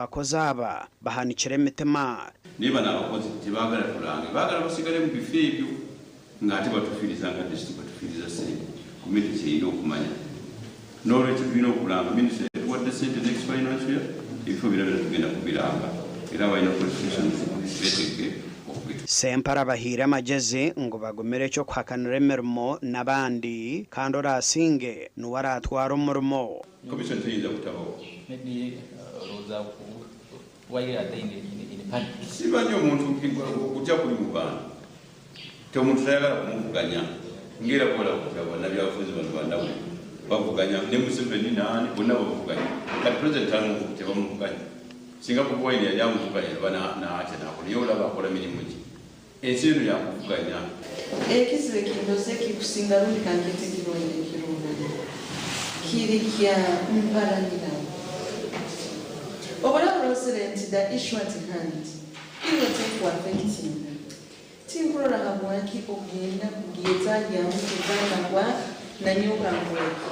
Abakozi aba bahanikire emitima. Naye bano abakozi tebagala tulange, bagala basigale mu bifo ebyo ng'ate batufiiriza nga disitulikiti batufiiriza ssente. Komiti kyerina okumanya. N'olwekyo tulina okulanga, minisitule yatuwadde ssente next financial year, ebifo byonna byonna tugenda kubiranga era abalina qualifications betegeke okubitu. Ssempala abahaire amagyezi ngu bagumire eky'okuhakanira emirimo n'abandi kandi oraasinge niwe araatware omurimo. Commission teyinza kutabawo. Simanyi omuntu okutya kuli mu bantu nti omuntu tayagala kumuvuganya ng'era bw'olaba kati abo bannabyabufuzi bano bannawe bavuganya ne Museveni naani bonna bavuganya kati pulezidenti tamuvu tebamuvuganya singa Bobi Wine yali amuvuganya oba n'atya n'akola naye olaba akola mirimu gye ensi eno yakuvuganya. Ekizibu ekindoza ekikusinga rundi kankyete ekirwaire ekirunani kiri kya mparaniraho. Oburaba orozire nti the issue at hand iwe tekuaffectinga, tinkurora habwaki ogenda kugyetahyamu kugamba ngu ah nanyowe kankoleki.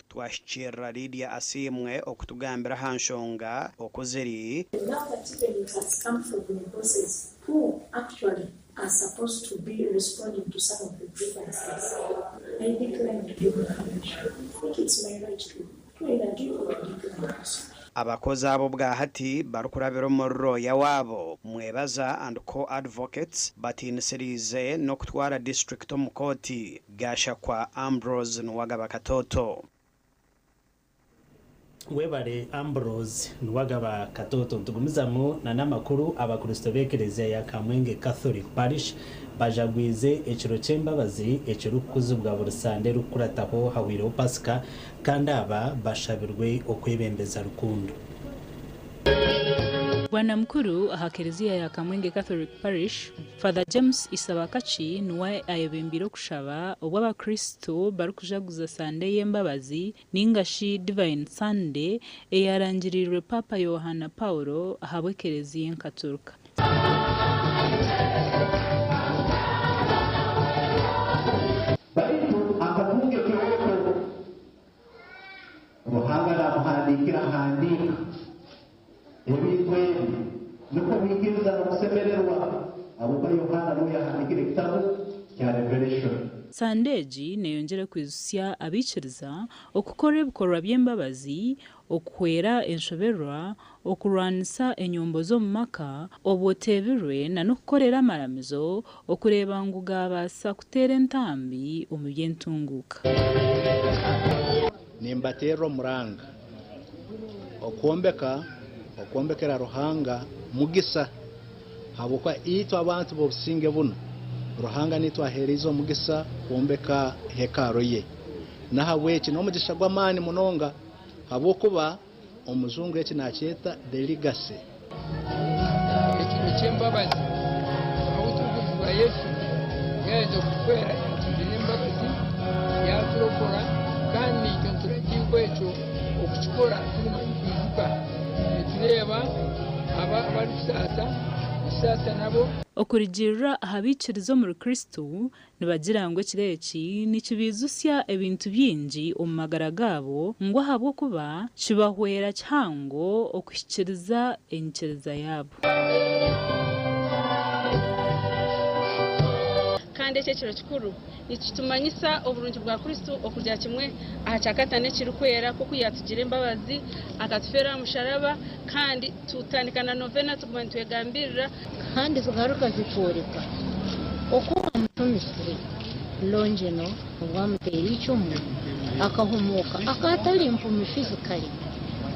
Twahikirira Lydia Asiimwe okutugambira aha nshonga oku ziri. Now that even it has come from the bosses who actually are supposed to be responding to some of the grievances, I decline to give information. I think it's my right to to either give or to decline also. Abakozi aba obwahati barikurabira omuri rooya waabo, Mwebaza and Co Advocates batiinisiriize n'okutwara disiturikiti omu kooti. Gashakwa Ambrose Nuwagaba Katoto. Webare Ambrose Nuwagaba Katoto. Nitugumizamu na n'amakuru. Abakristo b'ekereziya ya Kamwenge Catholic Parish bajagwize ekiro ky'embabazi ekirikukuzibwa buri Sande erikukurataho hahwireho Pasika kandi aba bashabirwe okwebembeza rukundo. Bwana mukuru aha kereziya ya Kamwenge Catholic Parish, Father James Isabakaki niwe ayebembeire okushaba obu abakristo barikujaguza Sande y'embabazi ninga shi Divine Sunday eyarangiriirwe Paapa Yohaana Paulo ahabw'ekereziya enkaturika. Baitu akatunga ekirooto, Ruhanga naamuhandiikira ahandiika ebintu ebi, nukwo mwikiriza n'okusemererwa, habwokuba Yohaana nuwe yahandiikire ekitabu kya Revelation. Sande egi neyongyera kwijutsya abaikiriza okukora ebikorwa by'embabazi, okuhwera enshoberwa, okurwanisa enyombo z'omu maka, obwoteebirwe na n'okukorera amaramizo okureeba ngu gaabaasa kuteera entambi omu by'entunguuka. Nimbateerera omuranga okwombeka okwombekera Ruhanga mugisa, habwokuba itwe abantu b'obusinge bunu, Ruhanga niitwe aheereize omugisa kwombeka hekaaro ye. Nahabweki n'omugisha gw'amaani munonga habwokuba omujungu eki nakyeta the legacy. Ekiro ky'embabazi ahu turikujurwa Yesu yaaheza kutufeera yaatugirira embabazi yaaturokora kandi naitwe nituragiirwa ekyo okukikora tuguma nitwijuka nitureeba abo abarikusaasa nitusaasa nabo. Okurugiirira aha baikiriza omuri Kristo, Nibagira ngu ekiro eki nikibiijutsya ebintu bingi omu magara gaabo ngu ahabw'okuba kibahwera kihango okuhikiiriza enyikiriza yaabo. Kandi eki ekiro kikuru nikitumanyisa oburungi bwa Kristo okurugira kimwe aha kyakataano ekirikwera nk'oku yaatugira embabazi akatufeera aha musharaba kandi tutandika na novena tuguma nitwegambirira. Kandi zigaruka zitworeka oku bamucumisire Longino obu bamuteera eicumu akahumuuka. Akaba atari mpumi physically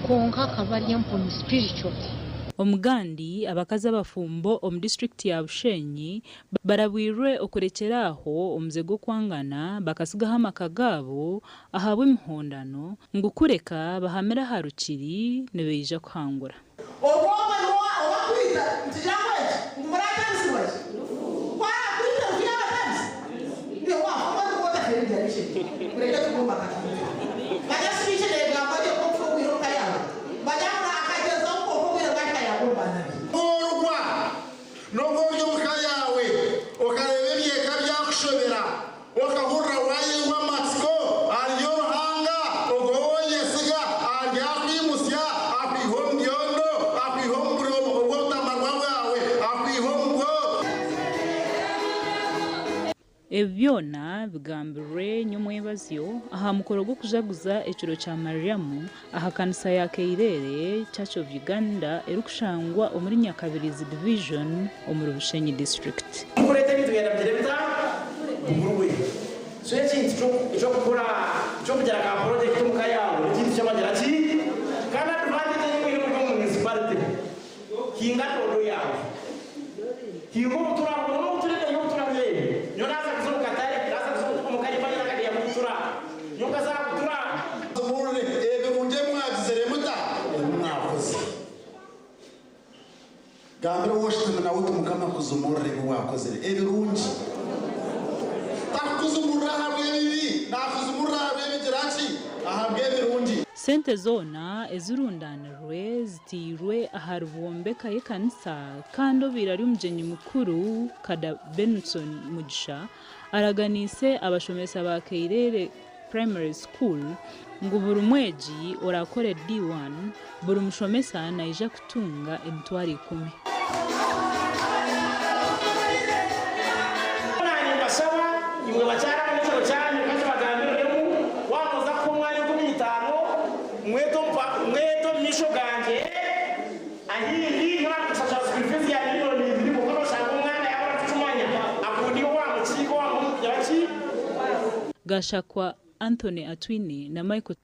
kwonka akaba ari empumi spiritually. Omugandi, abakazi abafumbo omu disiturikiti ya Bushenyi barabwirwe okurekyera aho omuze gw'okwangana bakasigaho amaka gaabo ahabw'emihondano ngu kureka bahamire aha rukiri nibaija kuhangura. Obwo ogwo niwe owakwita, nitugira ngu eki, ngu muratanisibwa ki? Ku arakwite rufu yaabatanisa, iwe waafa obwo nibwo otaferire bikye, mureke tugwe omu maka tugumye. Banyasi bikye neegamba gye kwonka obwire omu ka yaawe, banyabura akagyezaho kwonka obwire bwahika yaagwa omu baana be. Orwa n'obu ori omu ka yaawe okareeba eby'eka byakushobera, okahurira waayehwa amatsiko, hariyo Ruhanga ogwo ou oyesiga aryakwimutsya akwihe omu byondo, akwihe. Ebi byona bigambirwe nyomwebazyo aha mukoro gw'okujaguza ekiro kya Mariamu aha kanisa ya Keirere Church of Uganda erikushangwa omuri Nyakabirizi Division omuri Bushenyi District. Mukureeta ebintu byenda bigire bita bigurwe. So ekintu ky'okukora ky'okugira ka project omuka yaawe n'ekintu ky'abagira ki? Kandi advantage ei oine ori omu municipality hinga doodo yaawe, hinga obutura bumwe obutura ebeeyi y'obutura bwebi. Nyowe naaza kuza omu katare, naaza kuza omu kayumba nyine akadeeya k'obutura, nyowe nkaza aha butura. Muhurire ebirungi ebi mwagizire muta? Ebi mwakozire. Gambira ou oshutami nawe oti, Mukama akuzumurire ebi waakozire ebirungi. Takukuzumurira ahabw'ebibi, naakuzumurira ahabw'ebigira ki? Ahabw'ebirungi. Sente zoona ezirundaanirwe zitairwe ahari bwombeka y'ekanisa kandi obaire ari omugyenyi mukuru Kada Benson Mugisha araganiise abashomesa ba Keirere Primary School ngu buri mwegi orakore D1 buri mushomesa naija kutunga 100,000. Naanye mbashaba, imwe bakyara mwe ekiro kyanyu reka nkibagambiremu, waaba nooza kuha omwana 50, mwete omu maisho gangye ahi ndi, nyowe nakushashura school fees ya 2 million kwonka noshanga omwana yaaba arakukimanya akundiire owaamukiika owaamugira ki. Gashakwa Anthony Atwine na Michael.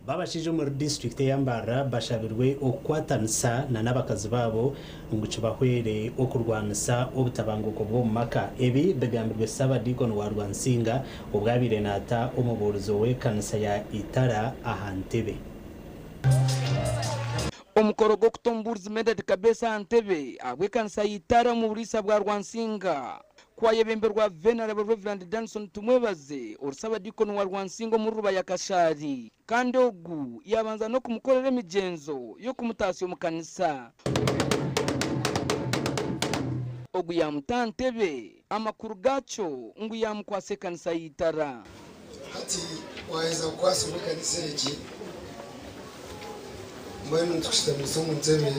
Babashaija omuri disiturikiti eya Mbarara bashabirwe okukwatanisa na n'abakazi baabo ngu kibahwere okurwanisa obutabanguko bw'omu maka. Ebi bigambirwe Ssaabadiikoni wa Rwansinga obu abaire naata omubuurizi w'ekanisa ya Itara aha ntebe. Omukoro gw'okuta omubuurizi Medard Kabeesi aha ntebe ahabw'ekanisa ya Itara omu buriisa bwa Rwansinga kwayebemberwa Venerable Rev. Danson Tumwebaze ori Ssaabadiikoni wa Rwansinga omuri Rubaya Kashaari kandi ogu yaabanza n'okumukorera emigyenzo y'okumutaasya omu kanisa. Ogu yaamuta aha ntebe, amakuru gaakyo ngu yaamukwatsa ekanisa ya Itara. Hati waheza kukwasibwa ekanisa egi, mbwenu nitukushutamisa omu ntebe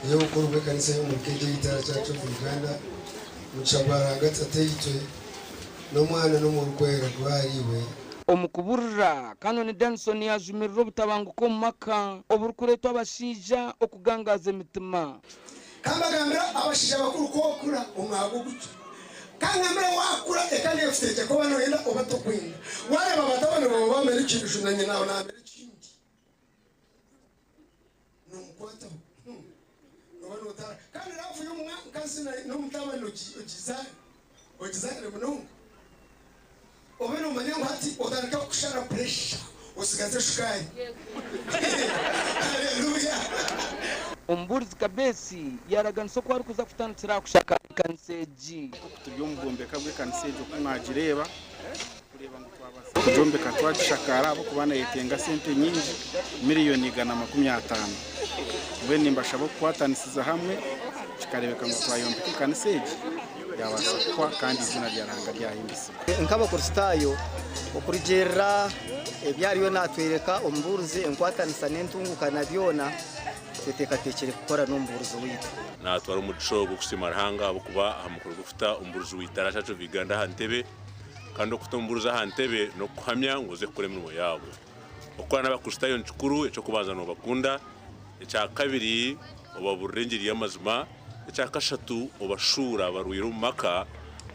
ey'obukuru bw'ekanisa y'omuka egi ey'Itara Church of Uganda, omugisha gwa Ruhanga Tataitwe, n'Omwana n'Omwoyo Orikwera gube ahariiwe. Omu kuburira, Canon Danson yaajumirira obutabanguko omu maka oburikureetwa abashaija okugangaaza emitima. Ka mbagambire abashaija bakuru ku okura omwaga ogucwa. Ka ngambire waakura eka neekutegyeka oba nooyenda oba tokwenda. Waareeba batabani baawe baamera ekibiju na nyina naamera ekindi noomukwataho nooba nootaara. Kandi raafu y'omukazi n'omutabani ogizaare ogizaare munonga. Obe noomanya ngu hati otandika kukushara puresha osigaze shukaari. Haleluya! Omubuurizi Kabeesi yaaraganisa oku arikuza kutandikira aha kushaka ekanisa egi. Oku turi omu bwombeka bw'ekanisa egi oku mwagireeba, kureeba ngu twabaasa kugyombeka twagishakaara ahabw'okuba neyetenga sente nyingi, 150,000,000. Mbwenu nimbashaba okukwatanisiza hamwe kikareebeka ngu twayombeka ekanisa egi yabaasa kuhwa kandi eiziina rya Ruhanga ryahimbisibwa. Nk'Abakristaayo, okurugiirira ebi ariyo naatworeka omubuurizi, enkwatanisa n'entunguuka na byona, tweteekateekire kukora n'omubuurizi waitu. Naatwara omugisha ogu kusiima Ruhanga ahabw'okuba aha mukoro gw'okuta omubuurizi wa Itara Church of Uganda aha ntebe kandi okuta omubuurizi aha ntebe n'okukuhamya ngu oze kukora emirimo yaabo. Okukora n'Abakristaayo ni kikuru, eky'okubanza noobakunda, ekyakabiri obabuurira engiri y'amazima, ekyakashatu obashuura abarwaire omu maka,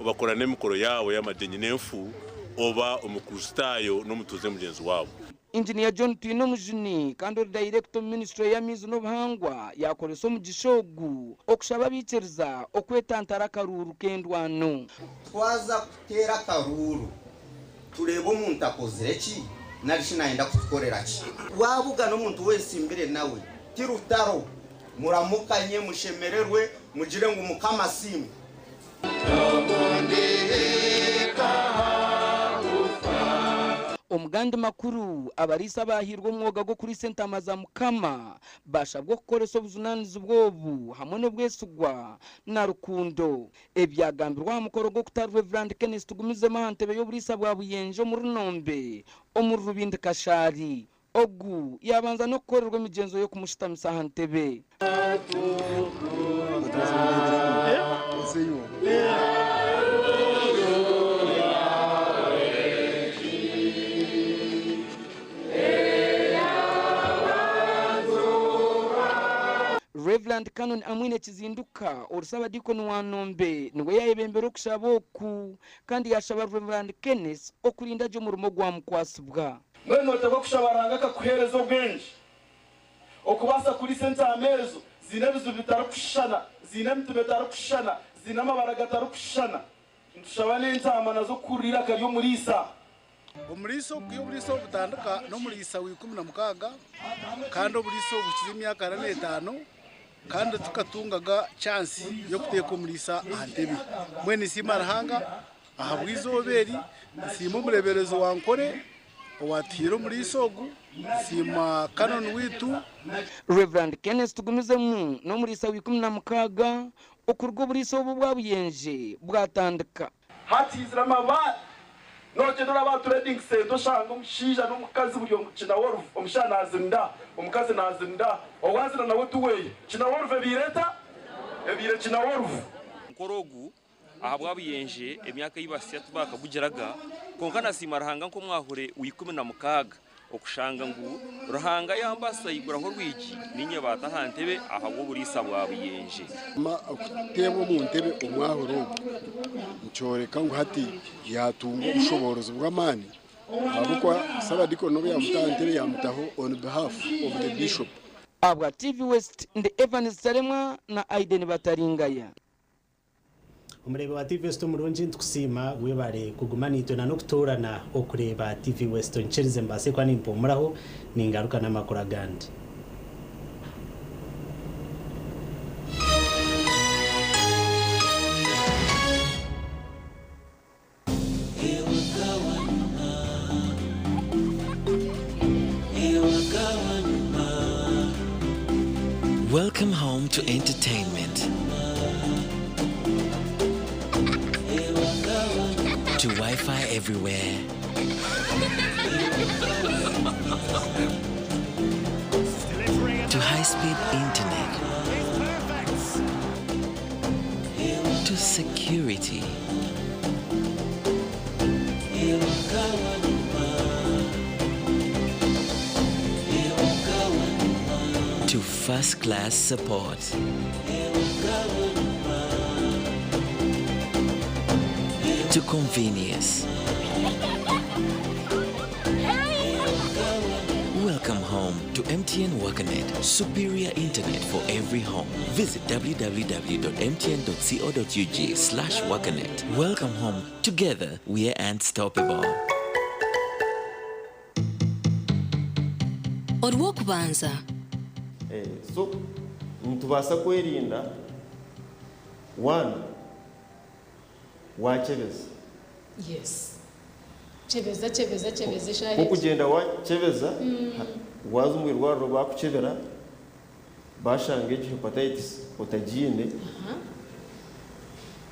obakora n'emikoro yaabo y'amagyenyi n'enfu, oba Omukristaayo n'omutuuze mugyenzi waabo. Inginiya John Twinomujuni kandi ori dayirekita omu minisiture y'amaizi n'obuhangwa yaakoresa omugisha ogu okushaba abaikiriza okwetantara akaruuru k'endwano. Twaza kuteera akaruuru tureebe omuntu akozire ki nari shi naayenda kutukorera ki. Waabugana omuntu weesimbire nawe, ti rutaro, muramukanye, mushemererwe, mugire ngu Mukama asiimwe. Omu gandi makuru, abariisa abaahairwe omwoga gw'okuriisa entaama za Mukama baashabwa okukoresa obujunaanizibwa obu hamwe n'obwesigwa na rukundo. Ebyagambirwe aha mukoro gw'okuta Rev. Kenneth Tugumizemu aha ntebe y'oburiisa bwa Buyenje omuri Nombe omuri Rubindi Kashaari. Ogu yaabanza n'okukorerwa emigyenzo y'okumushutamisa aha ntebe. Reverand Canon Amwine Kizinduka ori Sabadiikoni wa Nombe niwe yayebembera okushaba oku kandi yashaba Reverand Kenneth okurinda gye omurimo ogwamukwatsibwa. Mbwenu nooteekwa kushaba Ruhanga akakuheereza obwengye okubaasa kuriisa entaama ezo. Ziine ebizibu bitarikushushana, ziine emitima etarikushushana, ziine amabara gatarikushushana. Nitushaba n'entaama nazo kuhurira eiraka ry'omuriisa. Omuriisa ogu oburiisa obu butandika n'omuriisa wa 16 kandi oburiisa obu buhikize emyaka 45 kandi tukatungaga chance y'okuteeka omuriisa aha ntebe. Mbwenu ninsiima Ruhanga ahabw'eizooba eri, nsiima omureeberezi wa Nkore owatuhaire omuriisa ogu, nsiima Canon waitu. Rev. Kenneth Tugumizemu n'omuriisa wa 16 okuruga oburiisa obu obwa Buyenje bwatandika. Hati haizire amabaare, nogyenda oraba aha trading centre oshanga omushaija n'omukazi buri omwe kina worufu, omushaija nazinda, omukazi nazinda, owazina nawe tiweye. Kina worufu ebaire eta? Ebaire kina worufu. Omukoro ogu ahabwa Buyenje emyaka ei basya tibakagugiraga, kwonka nasiima Ruhanga nk'omwahure wa 16 okushanga ngu Ruhanga yambaasisa yaiguraho orwigi niinye baata aha ntebe ahabw'oburiisa bwa Buyenje. Okuteebwa omu ntebe omwahure ogu nikyoreka ngu hati yaatunga obushoboorozi bw'amaani ahabw'okuba Saabadiikoni n'obu yaamuta aha ntebe yaamutaho on behalf of the Bishop. Ahabwa TV West, ndi Evans Taremwa na Aiden Bataringaya. Omureebi wa TV West omurungi nitukusiima webare kuguma naitwe na n'okutoorana okureeba TV West. Onyikirize mbaase kuba nimpumuraho ningaruka n'amakuru agandi. Welcome home to entertainment. To Wi Fi everywhere. To high speed internet. To security. To first class support. To convenience. Welcome home to MTN WakaNet, superior internet for every home. Visit www.mtn.co.ug slash WakaNet. Welcome home. Together, we are unstoppable. Orw'okubanza. So nitubaasa kwerinda one wakyebeza. Yes. Kyebeza kyebeza kyebeza eshaaha Ku egi. okugyenda wakyebeza, waaza omu irwariro baakukyebera baashanga egi hepatitis otagiine,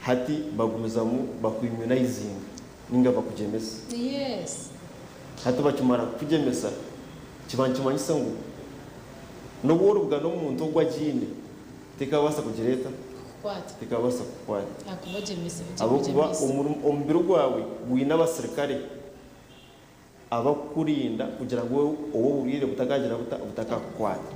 hati bagumizamu baku-immunizinga ninga bakugyemesa. Yes. Hati bakimara kukugyemesa kiba nikimanyisa ngu n'obu oribugana omuntu ogu agiine, tekabaasa kugira eta? Kukukwata. Tekabaasa kukukwata. Ahakuba ogyemesiibwe Ahabw'okuba ogyemesiibwe. omubiri gwawe gwine abasirikare abakukurinda kugira ngu obwo oburwaire butakagira buta? Butakakukwata.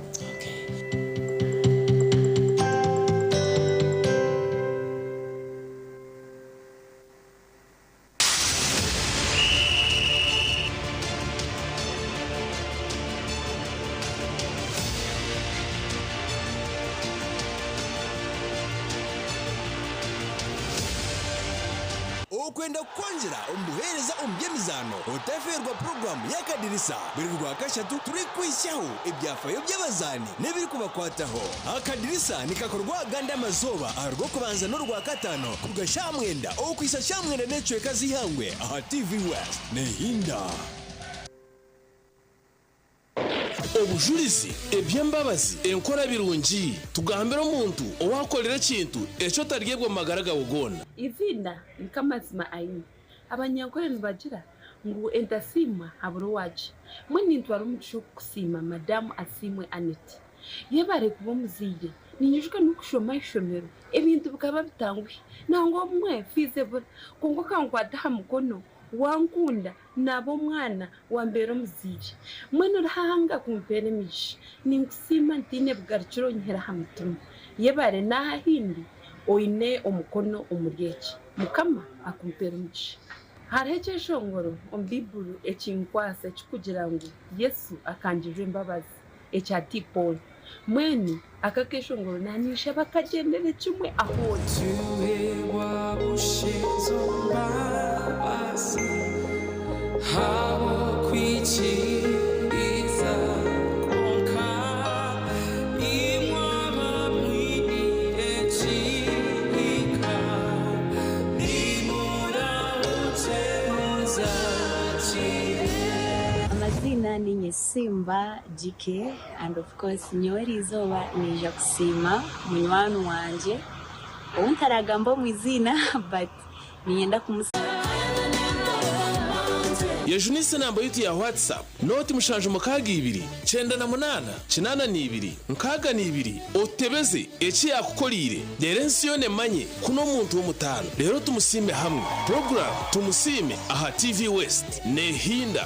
Okwenda kukwongyera omu buheereza omu by'emizaano, otafeerwa puroguraamu y'Akadirisa buri Rwakashatu turikukwitsyaho ebyafayo by'abazaani n'ebirikubakwataho. Akadirisa nikakorwa agandi amazooba aha Rwokubanza n'Orwakataano kuruga shaaha mwenda okuhitsya shaaha mwenda n'ekicweka z'eihangwe aha TV West. Nehinda. Obujurizi, eby'embabazi, enkora birungi. Tugambire omuntu owaakukorera ekintu eki otaryebwa omu magara gaawe goona. Eiziina niko amazima aine. Abanyankore nibagira ngu entasiimwa habura owaagye. Mbwenu nintwara omugisha ogu kusiima Madamu Asiimwe Annet. Yebare kuba omuzaire. Ninyijuka n'okushoma aha ishomero ebintu bikaba bitanguhi. Nangwa obumwe fiizi ebura kwonka okankwata aha mukono Wankunda, naaba omwana, wambeera omuzaire. Mbwenu Ruhanga kumpeera emigisha. Ninkusiima ntaine bugarukiro onyihire aha mutima. Yebare n'aha ahindi oine omukono omuri eki. Mukama akumpeere omugisha. Hariho ekyeshongoro omu Baiburi ekinkwasa ekirikugira ngu Yesu akangirira embabazi, ekya T. Paul. Mbwenu aka akeshongoro naninshaba kagyendere kimwe ahu ori. Tuheebwa busha ezo mbabazi Ahabw'okwikiriza kwonka, Imwe abamwiniire ekihika, Nimurahukye muzaakire. Amaziina ninye Simba GK and of course nyowe eriizooba niija kusiima munywani wangye ou ntaragamba omu iziina but niinyenda kumusiima. Yejunise enamba yaitu ya WhatsApp nooti 762 98 82 62 otutebeze eki yaakukoriire reero ensi yoona emanye ku n'omuntu w'omutaano reero tumusiime hamwe. Puroguraamu Tumusiime aha TV West neehinda.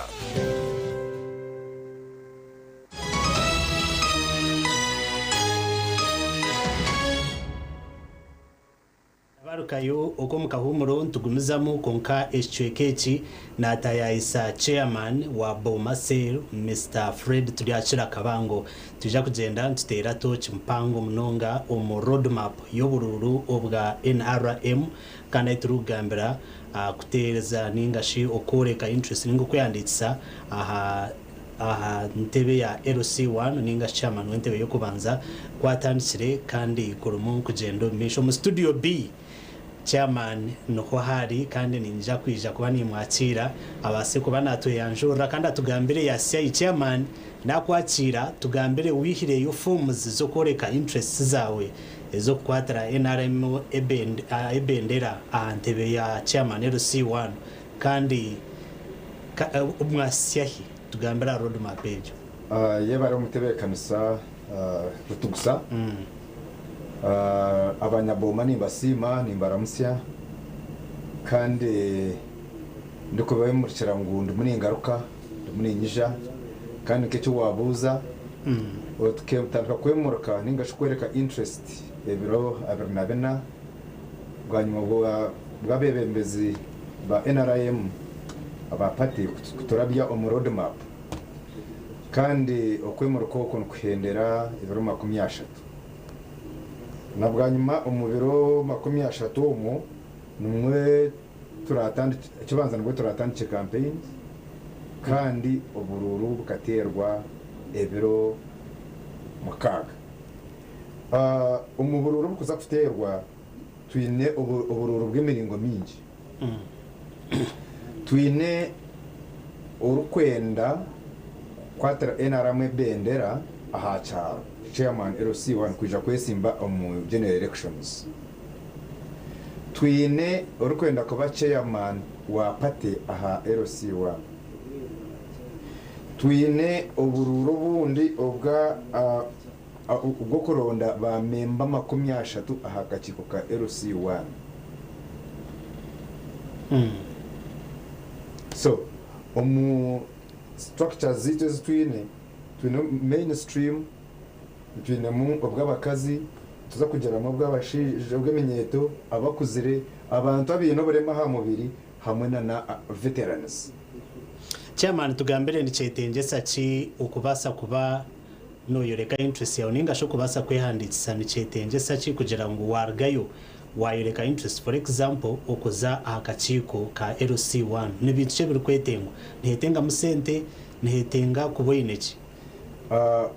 Abarukayo okwo omu kahuumuro nitugumizamu kwonka ekicweka eki naataayaayisa Chairman wa Boma Cell, Mister Fred Turyakira Kabango. Nitwija kugyenda nituteera tooki mpango munonga omu road map y'oburuuru obwa NRM kandi ahu turikugambira kuteereza ninga shi okworeka interest ninga okwehandiikisa aha aha ntebe ya LC1 ninga shi chairman w'entebe y'okubanza kwatandikire kandi kurimu kugyenda omu maisho. Omu studio B, chairman niho hari kandi ninyija kwija kuba nimwakiira abaase kuba natweyanjurira kandi atugambire yasyayi. Chairman, nakwakiira, tugambire wihireyo forms z'okworeka interests zaawe ez'okukwatira NRM ebendera aha ntebe ya chairman LC1 kandi mwasyahi, tugambire aha road map egyo. Yebare omutebeekanisa Rutugusa. Abanyaboma nimbasiima, nimbaramutsya kandi ndikubamurikira ngu ndimu ningaruka, ndimu niinyija kandi nk'eki waabuuza, tukatandika kwemurika ninga shi kworeka interest ebiro 24 bwanyima bw'abeebembezi ba NRM aba party kuturabya omu road map kandi okwemurika okwo nikuhendera ebiro 30. Na bwanyima omu biro 30 omwo nimwe turatandikye, ekibanza nibwo turatandikye campaigns kandi oburuuru bukateerwa ebiro 6. Omu buruuru obukuza kuteerwa twine oburuuru bw'emiringo mingi. Twine orikwenda kukwatira NRM ebendera aha kyaro, chairman LC1 kwija kwesimba omu general elections. Twine orikwenda kuba chairman wa party aha LC1. Twine oburuuru obundi obwa obw'okuronda ba memba 30 aha kakiiko ka LC1. So omu structures zaitu ezi twine, twine mainstream, twinemu obw'abakazi, tuza kugiramu obw'abashaija, obw'eminyeeto, abakuzire, abantu abaine oburema aha mubiri hamwe na na veterans. Chairman, tugambire nikyetengyesa ki okubaasa kuba noyoreka interest yawe ninga shi okubaasa kwehandiikisa nikyetengyesa ki kugira ngu warugayo wayoreka interest, for example okuza aha kakiiko ka LC1 ni bintu ki ebirikwetengwa? Nihetengamu sente? Nihetenga kuba oine ki?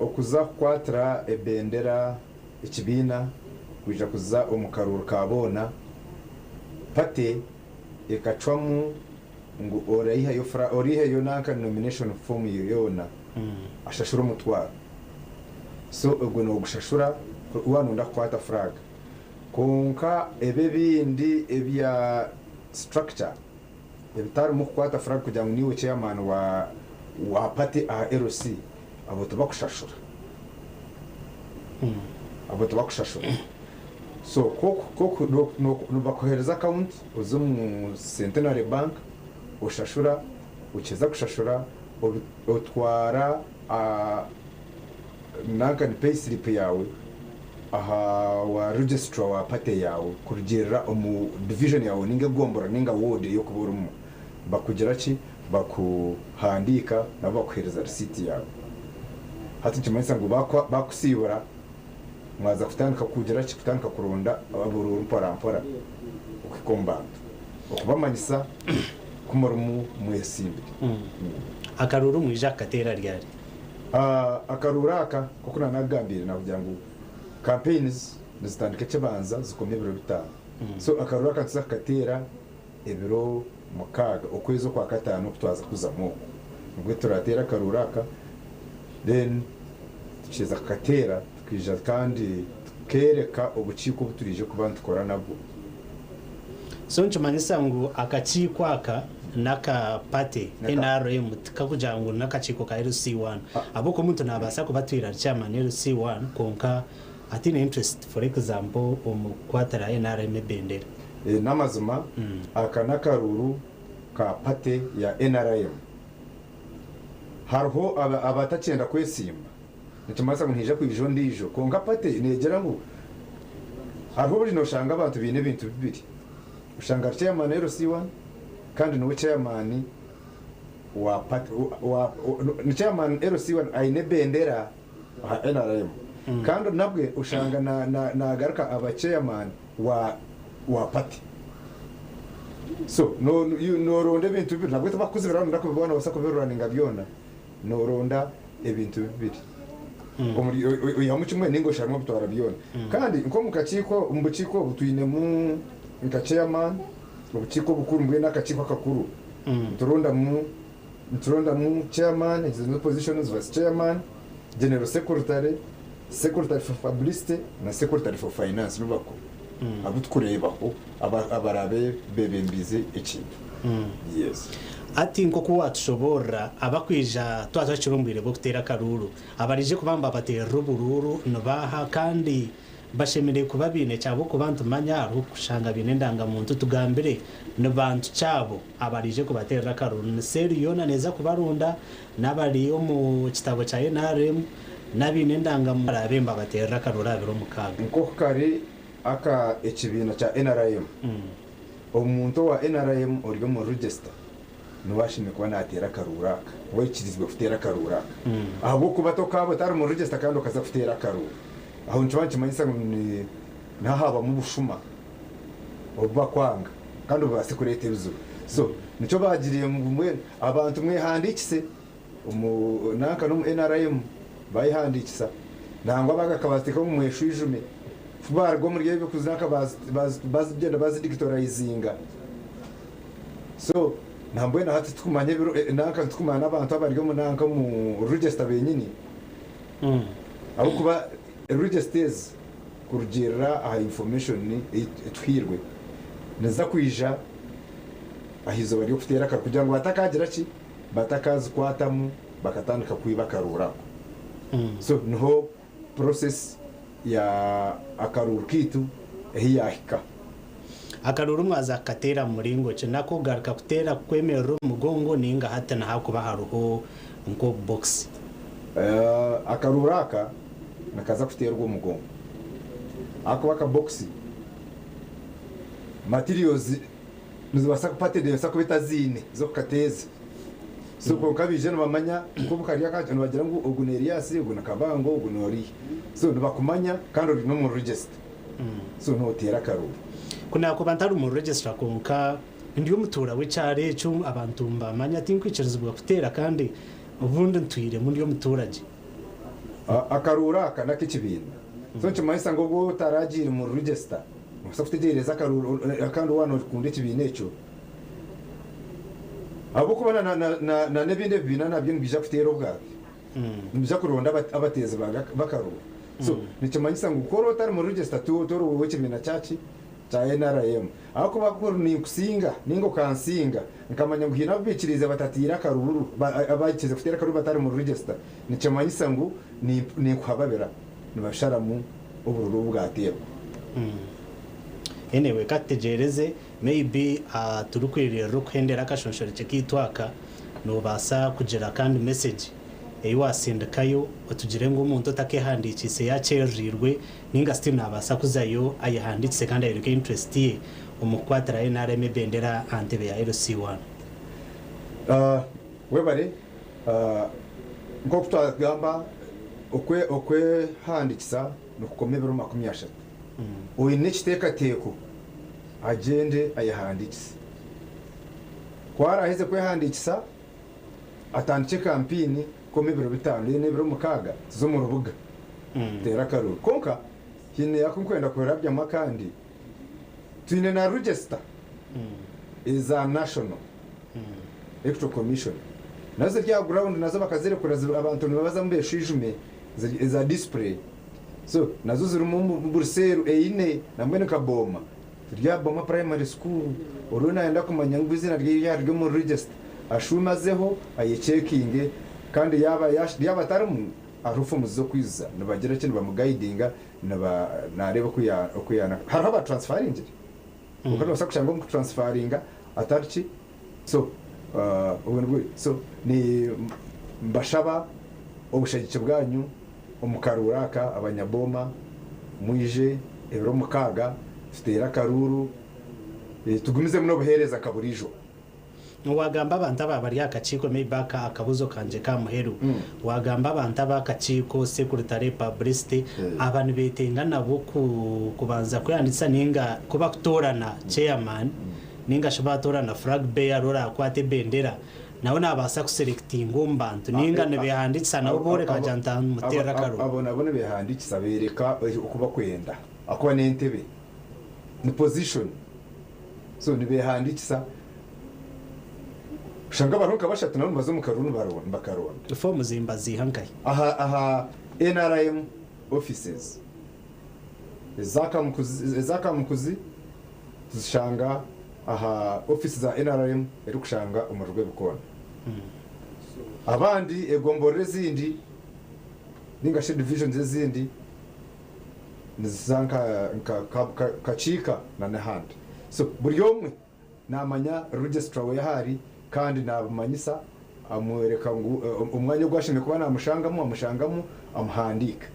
Okuza kukwatira ebendera ekibiina kwija kuza omu karuuru ka boona, party ekacwamu ngu oraihayo oraihayo nanka nomination form yoona ashashure omutwaro. So ogwo nogushashura waaba noyenda kukwata flag. Kwonka ebi ebindi ebya structure ebitarimu kukwata flag kugira ngu niiwe chairman wa wa party aha LC, abo tibakushashura. Abo tibakushashura. So ku nibakuheereza account oze omu Centenary Bank Oshashura, okiheza kushashura otwara nanka ni pay slip yaawe aha wa registrar wa party yaawe kurugiirira omu division yaawe ninga egomborora ninga ward ei orikuba orimu. Bakugira ki? Bakuhandiika nabo bakuheereza risiiti yaawe. Hati nikimanyisa ngu baakusiibura mwaza kutandika kugira ki? Kutandika kuronda oburuuru mpora mpora okuhika omu bantu okubamanyisa ku murimu mwesimbire. Akaruuru mwija kukateera ryari? Akaruuru aka nk'oku naanakugambiire naakugira ngu campaigns nizitandika ekibanza zikoma ebiro bitaano. So akaruuru aka nituza kukateera ebiro mukaaga okwezi okwakataano oku twaza kuzamu oku. Nibwo turateere akaruuru aka then tukiheza kukateera tukaija kandi tukeereka obukiiko obu turaije kuba nitukora nabwo. So nikimanyisa ngu akakiiko aka n'aka party NRM tikakugira ngu n'akakiiko ka LC1 ahabw'okuba omuntu nabaasa kuba atwire ari chairman LC1 kwonka ataine interest for example omu kukwatira NRM ebendera. N'amazima aka n'akaruuru ka party ya nrm. Hariho abatakyenda kwesimba nikimanyisa ngu nihaija kwija ondiijo kwonka party neegira ngu hariho buri noshanga abantu baine ebintu bibiri oshanga ari chairman LC1 kandi niwe chairman wa party ni chairman LC1 aine ebendera aha nrm kandi nabwe oshanga nagaruka aba chairman wa party so noronda ebintu bibiri nabwe tibakukuzibira waronda kubibona nobaasa kubiruraninga byona noronda ebintu bibiri oihamu kimwe ninga osharemu obitwara byona kandi nk'omukakiiko omu bukiiko obu twinemu nka chairman obukiiko obukuru mbwenu akakiiko akakuru niturondamu niturondamu chairman ezo nizo positions vice chairman general secretary secretary for publicity na secretary for finance nibo bakuru abu tukureebaho abaraabe bebembiize ekintu. Yes. Hati nk'oku waatushoboorora, abakwija twaba twahikire omu bwire bw'okuteera akaruuru, abaraije kuba nibabateerera oburuuru nibaaha kandi bashemereire kuba baine ki? Ahabw'okuba nitumanya hariho kushanga baine endangamuntu. Tugambire ni bantu ki abo abaraije kubateerera akaruuru? Ni seeri yoona neeza kubarunda, n'abari omu kitabo kya nrm, n'abaine endangamuntu baraabe nibabateerera akaruuru aha biro mukaaga? Nk'oku kari aka ekibiina kya nrm, Omuntu owa nrm ori omu register niwe ashemereire kuba nateera akaruuru aka, niwe aikirizibwe kuteera akaruuru aka ahabw'okuba tokaaba otari mu register kandi okaza kuteera akaruuru. Aho nikiba nikimanyisa ngu niho habamu obushuma obu bakwanga kandi bubaase kureeta ebizibu. So nikyo baagiriire ngu mbwenu abantu mwehandiikise omu nanka n'omu nrm bayehandiikisa nangwa baagakabateeka omu mweshwijume. Ku baaruga omuri ebyo kuza bagyenda bazidigitorayizinga. So nambwenu hati titukumanya ebiro nanka titukumanya n'abantu abari omu nanka omu register benyini ahabw'okuba register ezi kurugiirira aha information ei etuhairwe niziza kwija aha izooba ry'okuteera akaruru kugira ngu batakagira ki batakazikwatamu bakatandika kwiba akaruuru ako. So niho process ya akaruuru kaitu ahi yaahika. Akaruuru mwaza kukateera mu muringo ki? N'ak'okugaruka kuteera kukwemerera omu mugongo nainga hati nihakuba hariho nk'obubokisi? Akaruuru aka nikaza kuteerwa omu mugongo ahakuba akabokisi materials nizibaasa party neebaasa kuba etaziine z'okukateeza. So kwonka baije nibamanya nk'obu kari aka nibagira ngu ogu ni Erias, ogu ni Kabango, ogu ni oriya. So nibakumanya kandi ori n'omu register. So nooteera akaruuru. Ku naakuba ntari mu register kwonka ndi omutuura w'ekyaro ekyo abantu nibamanya tinkwikirizibwa kuteera kandi obundi ntwiremu ndi omutuuragye. Akaruuru aka n'ak'ekibiina. So nikimanyisa ngu obu otaragiire mu register noobaasa kutegyereza akaruuru kandi waaba nookunda ekibiina ekyo. Ahabw'okuba na n'ebindi ebibiina nabyo nibiija kuteera obwabyo. Nibiija kuronda abateezi b'akaruuru. So nikimanyisa ngu ku oraba otari mu register tori ow'ekibiina kyaki? Kya nrm. Ahabw'okuba ku ninkusinga ninga okansinga nkamanya ngu haine abu baikiriize batatiire akaruuru, abaikiriize kuteera akaruuru batari mu register, nikimanyisa ngu ninkuhababira nibasharamu oburuuru obu bwateerwa. Anyway, ka tutegyereze. Maybe turikwiririra okuhendera akashonshorekye kaitu aka, noobaasa kugira kandi message ei waasindikayo otugire ngu omuntu otakeehandiikiise yaakyerereirwe nainga still naabaasa kuzayo ayehandiikise kandi ayoreke interest ye omu kukwatira nrm ebendera aha ntebe ya LC1. Webare. Nk'oku twagamba, okwehandiikisa nikukoma ebiro 30. Oine ekiteekateeko agyende ayehandiikise. Ku araaheze kwehandiikisa, atandikye kampeyini kukoma ebiro 5 reero ebiro 6 tuze omu rubuga tuteere akaruuru. Kwonka haine aku ndikwenda kurabyamu akandi, twine na register eza National Electoral Commission nazo ziri aha ground nazo bakazirekura abantu nibabazamu beshwijume eza display so nazo zirimu buri seeru eine nambwenu nka Boma turi aha Boma primary school oriyo nayenda kumanya ngu eizina ryeye ryaba riri omu register ashuume azeho ayecheckinge kandi yaaba yaaba atarimu hariho forms z'okwijuza nibagira ki nibamuguidinga niba nareeba oku ya oku ya hariho aba transferingire Kwonka nobaasa kushanga omu kutransfaringa atari ki so obwo nibwo so ni mbashaba obushagiki bwanyu omu karuuru aka abanyaboma mwije ebiro 6 tuteere akaruuru tugumizemu n'obuheereza nka buriijo. Wagamba abantu aba bari aha kakiiko maybe aka akabuzo kangye ka muheru wagamba abantu aba akakiiko secretary publicity aba nibetenga nabo kubanza kwehandikisa ninga ku bakutorana chairman ninga shi batorana flag bearer orakwata ebendera nawe nabaasa kuselectinga omu bantu ninga nibehandikisa nabo boreka bagira nti muterere akaruru. Abo nabo nibehandikisa bereka oku bakwenda ahakuba n'entebe ni position so nibehandikisa Oshanga bariho nka bashatu nabo nibaza omu karuru nibakaronda. Foomu zimbaziiha nkahi? Aha aha nrm offices eza Kamukuzi eza Kamukuzi tuzishanga aha office za nrm erikushanga omu Rwebikoona. Abandi egomborora ezindi ninga shi divisions ezindi niziza nka nka Kakiika na n'ahandi. So buri omwe Naamanya registrar we ahu ari kandi naabimanyisa, amworeka ngu omwanya ogu ashemereire kuba naamushangamu, amushangamu, amuhandiika.